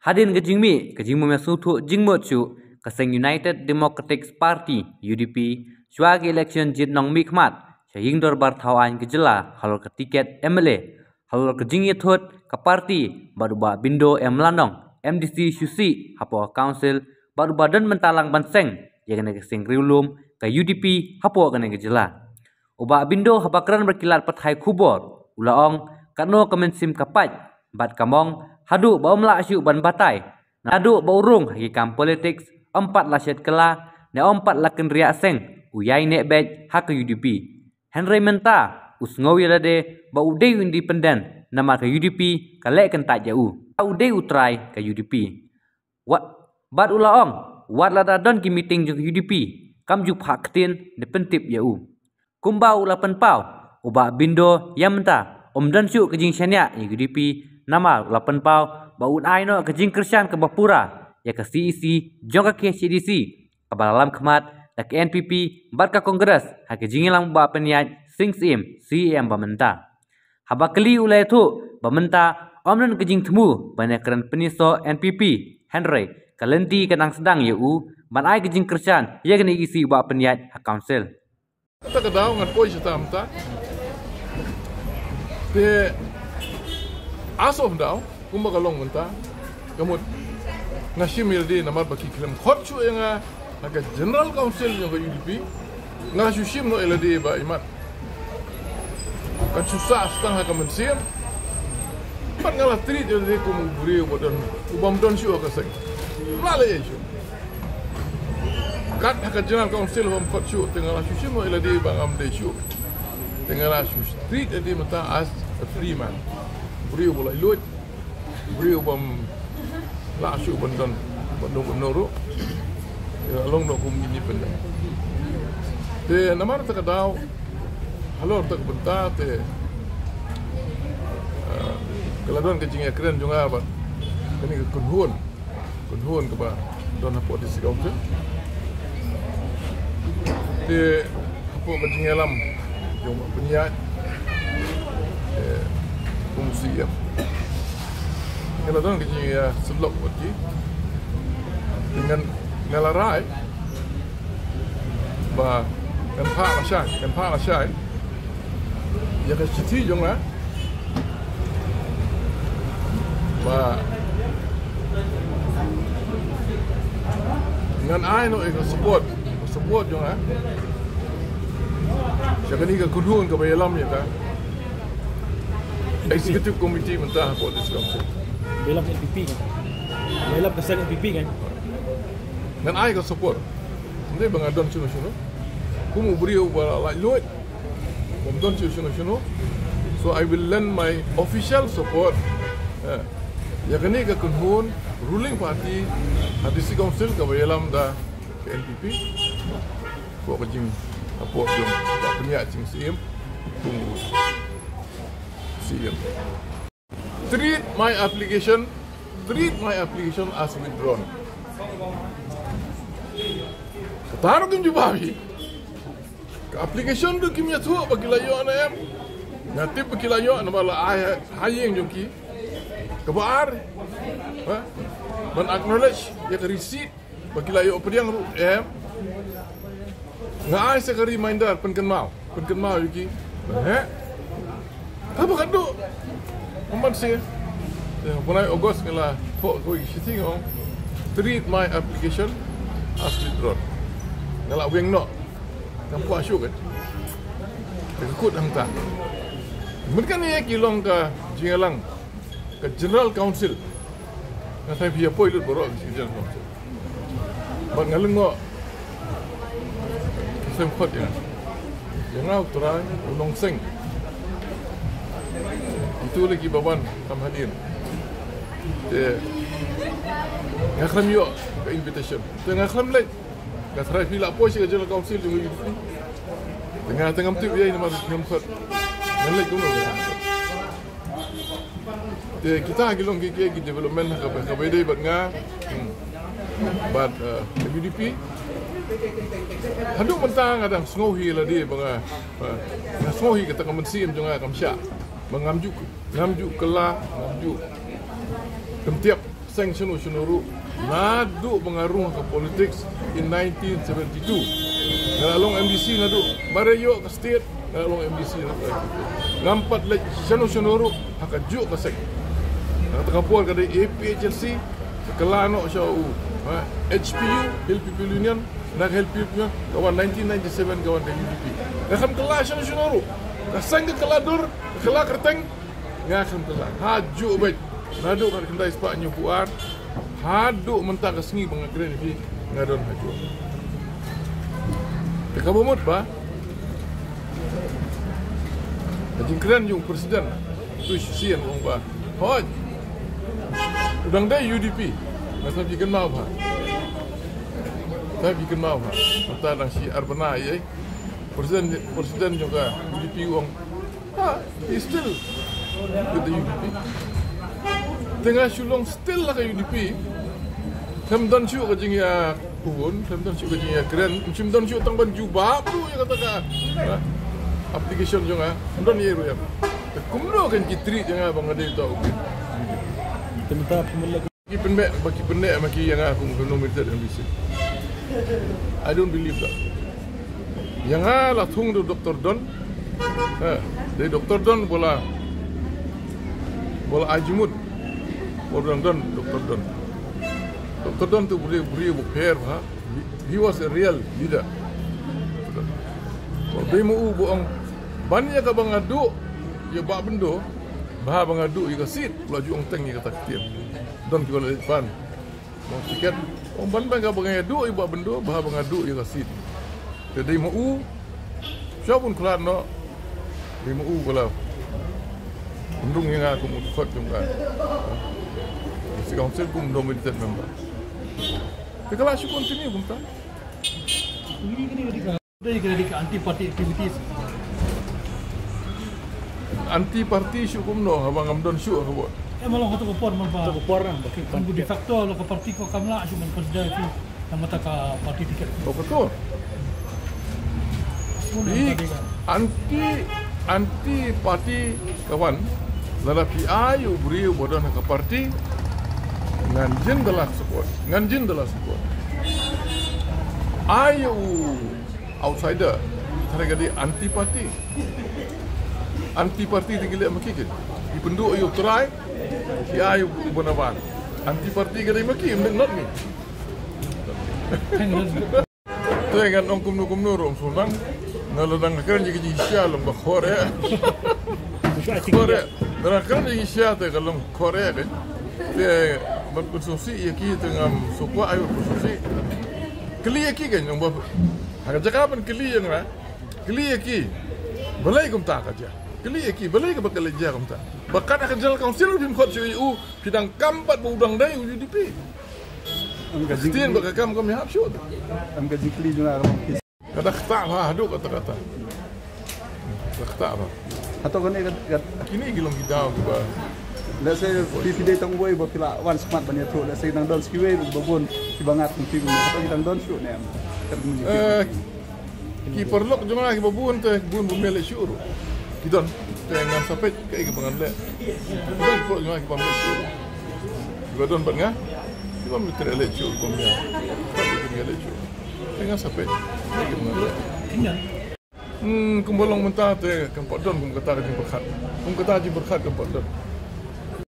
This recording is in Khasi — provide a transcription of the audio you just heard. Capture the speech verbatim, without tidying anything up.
Hadien ka jingmih ka jingmyntoi sngewthuh jingmut shuh ka seng United Democratic Party, U D P, shuwa ka election jied nongmihkhmat sha ïing dorbar thaw aiñ ka jylla halor ka tiket M L A, halor ka jingïathut ka party bad u Bah Bindo M Lyngdoh, M D C shuh shuh hapoh ka council, bad uba don bynta lang ban seng ïa kane ka seng riewlum ka U D P hapoh kane ka jylla. U Bah Bindo haba kren bad ki lad pathai khubor u la ong, katno ka mynsiem ka pait bad ka mong haduh ba um lah shuh ban batai, naduh ba u rung ha ki kam politics, um pat la shet kylla ne um pat la kynriah seng, u ïai neh beit ha ka U D P. Hynrei mynta u sngew ïa lade ba u dei u independent namar ka U D P ka leh kyntait ïa u. U dei u trai ka U D P. Wat, bad u la ong, wat lada don ki meeting jong ka U D P, kam ju phah ktien ne pyntip ïa u. Kumba u la pynpaw, u Bah Bindo ïa mynta um don shuh ka jingshaniah ïa ka U D P, namar u la pynpaw ba un ai noh ka jingkyrshan kaba pura ïa ka C E C jong ka K H A D C, kaba la lam khmat da ka N P P bad ka Congress ha ka jingïalam u Bah Pynïaid Sing Syiem, C E M ba mynta. Haba kylli u la ïathuh ba mynta um don ka jingthmu ban ïakren pynïasoh N P P, hynrei ka lynti ka dang sdang ïa u ban ai ka jingkyrshan ïa kane ka E C u Bah Pynïaid ha council. Kata ka daw ngan poi sha ta mynta. Te as of now, kumba ka long mynta, ka mut nga shim ïa lade namar ba ki khlem khot shuh ïa nga ha ka General Council jong ka U D P. Nga shu shim noh ïa lade ba imat kan shu sah shu tang ha ka mynsiem. Bad nga la treat ïa lade kum u briew uba don, ubym don shuh ha ka seng. Nga la ïa shuh. Kat ha ka General Council bym khot shuh, te nga la shu shim noh ïa lade ba ngam dei shuh. Te nga la shu treat ïa lade mynta as a free man. Briew uba laitluid. Briew bym lah shuh ban don, ban don, ban don ruh. Ïa, long noh kum independent. Te namar kata ka daw, halor kata ka bynta te, eh, ka la don ka jingïakren jong nga bad kane ka kynhun, kynhun kaba don hapoh District Council. Te hapoh ka jingïalam jong u Bah Pynïaid, eh, kum u C E M, ka la don ka jingïasyllok bad ki. Te ngan, nga la rai ba kan phah lashai, kan phah lashai ïa ka shithi jong nga. Ba ngan ai noh ïa ka support, ka support jong nga sha kane ka kynhun kaba ïalam ïa ka Executive Committee mynta hapoh District Council. Ba ïalam N P P kan? Ba ïalam ka seng N P P kan? Ngan ai ka support. Hynrei ba nga don shuh shuh kum u briew uba laitluid, bym don shuh shuh. So I will lend my official support, eh, ïa kane ka kynhun ruling party ha District Council kaba ïalam da ka N P P. Hapoh ka jing, hapoh jong u Bah Pynïaid Sing Syiem kum u C E M. Treat my application, treat my application as withdrawn. Kata ruh kim jubab hi. Ka application ruh kim ïathuh ba ki la ïoh ne em. Nga tip ba ki la ïoh namar la ai ha, ha ïing jong ki. Kaba ar, ha? Ban acknowledge ïa ka receipt ba ki la ïoh pdiang ruh em. Nga ai sa ka reminder pynkynmaw, pynkynmaw ïa ki. He? Haba ka duk. Pynban shi. Ïa, bnai August nga la phoh kawei ka shithi nga ong, treat my application as withdrawn. Nga la weng noh. Ngam kwah shuh kan. Te ka kut hangta. Mynta kane ki long ka jingïalang ka General Council. Nga tharai phi ïa poi lut baroh ka General Council. Bad nga lyngngoh ki seng khot ïa nga, ïa nga u trai u nongseng. Itu lagi ba wan kam hadien. Te nga khlem ïoh ka invitation. Te nga khlem leit. Nga tharai phi la poi sha ka General Council jong U D P. Te nga te ngam tip ïa namar ngam khot. Ngan leit kumno. Te kita ki long ki, ki, ki development ha kaba, kaba ïadei bad nga. Hmm. Bad, eh, U D P. Haduh mynta nga dang sngewsih lade ba nga, eh, nga sngewsih kata ka mynsiem jong nga kam shah. Ba ngam ju, ngam ju kylla, ngam ju kyntiap. Seng shano shano ruh, naduh ba nga rung ha ka politics in nineteen seventy-two. Nga la long M D C naduh ba re ïoh ka state, nga la long M D C naduh. Ngam pat leit shano shano ruh ha kajuh ka seng. Na kata ka por ka dei A P H L C, ka la noh sha u, ha, H P U, Hill People Union, na ka Hill People Union, ka wan nineteen ninety-seven, ka wan ka U D P. Nga khlem kylla shano shano ruh. Ka seng ka kylla dur, ka kylla kyrteng, nga khlem kylla. Hajuh beit. Naduh khatkhyndai spah hynñiewphew ar haduh mynta ka sngi ba nga kren ïa phi, nga don hajuh. Te kaba mut ba ka jingkren jong u president, tu shisien u ong ba, hooid, u dang dei U D P. Nga sngewbha kynmaw bha. Sngewbha kynmaw bha. Mynta dang shi ar bnai ei. President, president jong ka U D P u ong, ha, he's still with the U D P. Te nga shu long still ha ka U D P. Khlem don shuh ka jingïakren, khlem don shuh ka jingïakren, khlem don shuh tang ban jubab ruh ïa kata ka, ha, application jong nga. Khlem don ei ruh ïa. Te kumno kan ki treat ïa nga ba nga dei uta u, ki pynbeh, ba ki pynbeh ma ki ïa nga kum ka nominated M D C. I don't believe that. Ïa nga la thung da u Doctor Don. Eh, dei Doctor Don ba la, ba la ai jingmut. Ba u dang don Doctor Don. Doctor Don tu u briew, briew ba pher bha. He, he was a real leader. Ba dei ma u ba ong ban ïa kaba nga duh ïa Bah Byndo, bha ba nga duh ïa ka seat. La ju ong teng ïa kata ka ktien. Don kiba la leit pan. Mo tiket. Ong ban ban kaba nga duh ïa Bah Byndo, bha ba nga duh ïa ka seat. Te dei ma u, sha bun khlad noh, dei ma u ba la pynrung ïa nga kum u dkhot jong ka District Council, kum nominated member. Te ka la shu continue kumta. Dei ka, dei ka anti party activities. Anti party shuh kumno, haba ngam don shuh ha ka vote. Em, long ha kato ka por man ba. Kato ka por na, ba ki, de facto la ka party ko kam lah shuh ban consider ki namar ka party ticket. Oh, kato. Semua. Anti, anti party ka wan. Lada phi ai u briew ba don ha ka party, ngan jin da la support. Ngan jin da la support. Ai u outsider, tare ka dei anti party. Anti party te ki leh ma ki ki. Ki pynduh ïa u trai, ki ai u banaban. Anti party ka dei ma ki, not me. Te ngan ong kumno kumno ruh ym sngewdang. Nga la dang kren ïa ki jingshisha long ba khore. Khore. Dang kren ïa ki jingshisha te ka long khore ka. Te ban pynsngewsih ïa ki te ngam sngewkwah ai ban pynsngewsih. Kylli ïa ki kan ong ba. Ha ka jaka ban kylli ïa nga. Kylli ïa ki. Balei kumta ka jia? Kylli ïa ki. Balei kaba ka la jia kumta? Ba kat ha ka General Council phim khot shuh ïa u, phi dang kam bad ba u dang dei u U D P. Em ka jing- Stin ba ka kam kam ïahap shuh. Em ka jingkylli jong nga ka long phi. Kata kata bha, haduh kata kata. Kata kata bha. Hato kane kat, kat. Kine ki long ki daw kiba. Let's say phi, phi dei tang uwei ba phi la wan smat ban ïathuh, let's say dang don sa kiwei ba bun kiba ngat kum phi kum. Hato ki dang don shuh ne em? Kat kum ni. Eh, ki paralok jong nga kiba bun te bun bym ïaleh shuh ruh. Ki don te ngan sa peit kaei kaba ngan leh. Ki don paralok jong nga kiba bym ïaleh shuh ruh. Kiba don bad nga kiba bym ïaleh shuh, bym ïa. Kiba bym ïaleh shuh. Te ngan sa peit. Hmm, kumba long mynta te kam pat don kum kata ka jingpyrkhat. Kum kata ka jingpyrkhat kam pat don.